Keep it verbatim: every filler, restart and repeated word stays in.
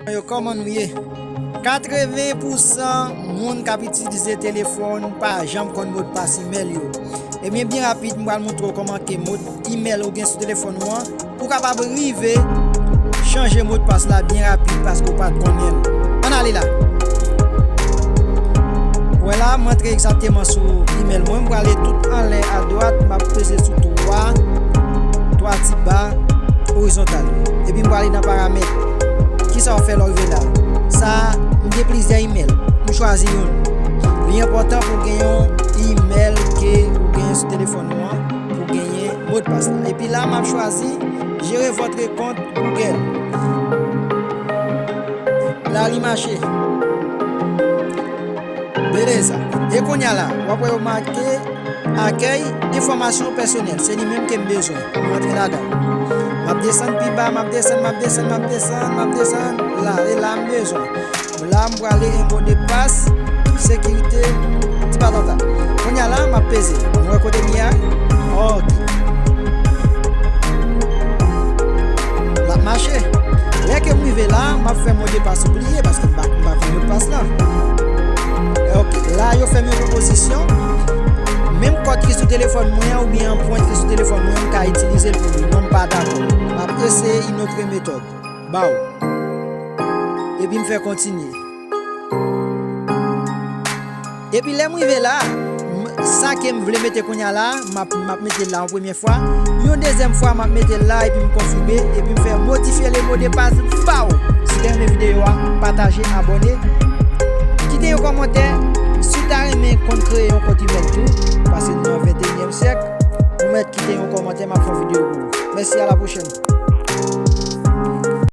Yo, kòman nou ye? Katreven pousan moun k ap itilize telefòn pa janm konn modpas imèl yo. Ebyen, byen rapid, m pral montre w kòman ke mod imèl ou gen sou telefòn ou an, ou kapab rive chanje modpas la byen rapid paske w pa t konnen l. Ann ale la. Wè la, m antre egzakteman sou imèl mwen. M prale tout anlè adwat, m ap peze sou twa, twa ti ba orizontal. Epi m prale nan paramèt. Kisa w ap fè lè w rive la? Sa, m gen plizyè imèl. M chwazi youn. Li enpòtan pou w gen yon imèl ke ou genyen sou telefòn ou an pou w genyen modpas la. Epi la, m ap chwazi gérer votre compte Google. La, li mache. Beleza. E kounye a la, w ap wè yo make akèy enfòmasyon pèsonèl. Se li menm ke m bezwen. M antre ladan. M ap desann pi ba, m ap desann, m ap desann, m ap desann, m ap desann. La, e la m bezwen. La, m prale en modpas sekirite ti patata. Kounye a la, m ap peze. Nou wè kote m ye a? Ok. L ap mache. Lè ke m rive la, m ap fè modpas oubliye paske m pa, m pa konn modpas lan. Ok, la yo fè m yon pwopozisyon. Menm kòd ki sou telefòn mwen an oubyen anprent ki sou telefòn mwen an, m ka itilize l pou li. Non, m pa dakò. M ap eseye yon lòt metòd. Baw. Epi m fè kontinye. Epi lè m rive la, m- sa ke m vle mete kounye a la, m ap, m ap mete l la yon premye fwa. Yon dezyèm fwa, m ap mete l la epi m konfime, epi m fè modifye le mot de passe. Baw! Si w te renmen videyo a, pataje, abòne. Kite yon kòmantè. Si w ta renmen konn kreye yon kont imèl tou, paske nou nan venteyinyèm syèk, ou mèt kite yon kòmantè, m ap fè yon videyo pou ou. Mèsi, a la pwochèn.